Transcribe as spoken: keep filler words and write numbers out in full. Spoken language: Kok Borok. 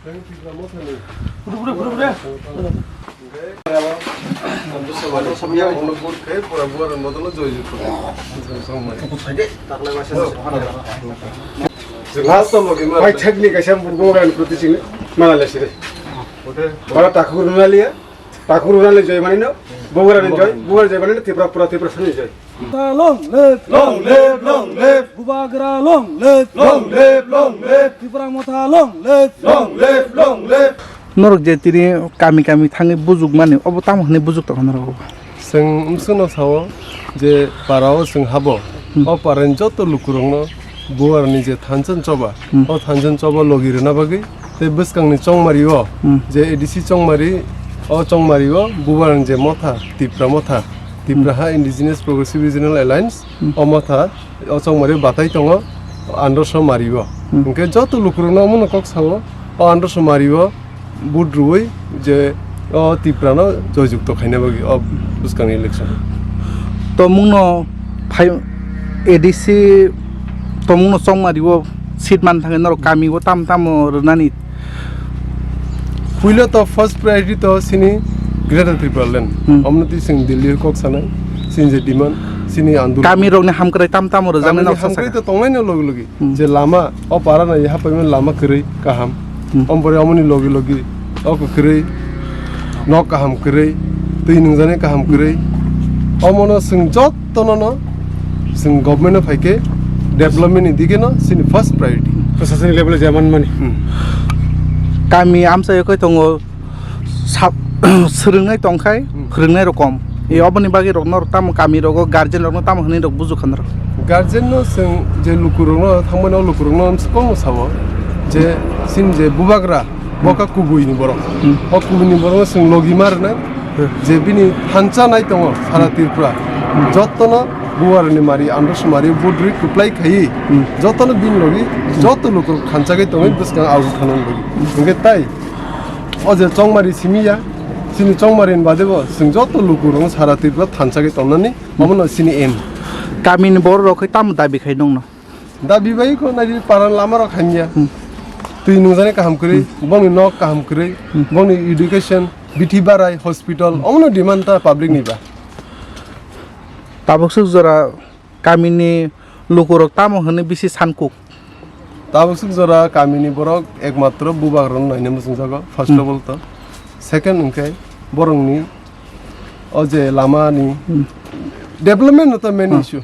Last o logi ma. Bai thagni kaisa bugo ran proti sing mana lesire. Bara takhuk runaliya, takhuk runali joy manino, bugo ran joy, bugo ran joy manino Tripura, pura Tripura sani joy. Motha long live, long live, long live. Bubagra long live, long live, long live. Tipra Motha long live, long live, long live. Norok je tini kami kami thangwi bujukmani, obo tamo hwnwi bujuk tongkha norok obo? Chwng bwswkno sao je para o chwng habo, hmm, o parani joto lukurokno Bubarni je thansa choba, hmm, o thansa choba logi rwna bagwi tei bwskangni chongmari o, hmm, je A D C chongmari, o chongmari o Bubarni je motha, Tipra motha, Tipra, hmm, ha Indigenous Progressive Regional Alliance, hmm, o motha o chongmari batai tongo Androso mari o. Hmm. Hwnkhe joto lukurokno omono kok sao, o Androso mari o vote rwui je o Tiprano joyjukto khaina bagwi o bwskangni election. Tomungno phai A D C tomungno chongmari o seat man thangwi norok kami o tam tamo rwnani? Puila to first priority to sini Greater Tipraland. Hmm. Omno twi chwng Delhi kok sanai, sini je demand, sini andolon. Kami rokni hamkrai tam tamo rwjaknai norok hamkrai sasaka. To tongnaino logi logi. Hmm. Je lama, o para nai hapaimani lama kwrwi kaham. Hmm. Ompore omoni logi logi o kwrwi nok kaham kwrwi, twi nungjaknai kaham kwrwi. Omono chwng jotono no chwng government o phaikhe development ni dike no chini first priority. Prasasani level o je manmani. Hmm. Kami amchai khe tongo. Sab-, swrwngnai tongkhai, hmm, phwrwngnai rok kom. E, oboni bagwi rok norok tamo kami rogo guardian rokno tamo hwnwi rok bujuk kha norok? Guardian no chwng je lukurokno thangmani o lukurokno swkang sao je chini je bubagra, hmm, boka kubui ni borok. Hmm. O kubui ni borok no chwng logi ma rwnai, hmm, je bini thansa nai tongo sara, hmm, Tripura. Hmm. Jotono Bubarni mari, Androso mari, budri kwplai khai, hmm, jotono bini logi, hmm, joto lukurok thansa khai tongwi, hmm, bwskang agu thanani logi. Hmm. Hwnkhe tai O je chongmari simi ya, chini chongmari ni bade bo chwng joto lukurok sara Tripura thansa khe tongnani, omono chini aim. Kamini borok rok khe tamo dabi khai nongno? Dabi bai kho nai para lama rok hamya. Hmm. Twi nungjaknai kaham kwrwi, hmm, bongni nok kaham kwrwi, hmm, bongni education, bithi barai, hospital, omono demand ta public ni ba. Tabuk swk jora Kamini lukurok tamo hwnwi bisi sankuk? Tabuk swk jora kamini borok ekmatro bubagrano naina muchungjago, first of all to. Second hwnkhe borokni o je lamani development no to main issue.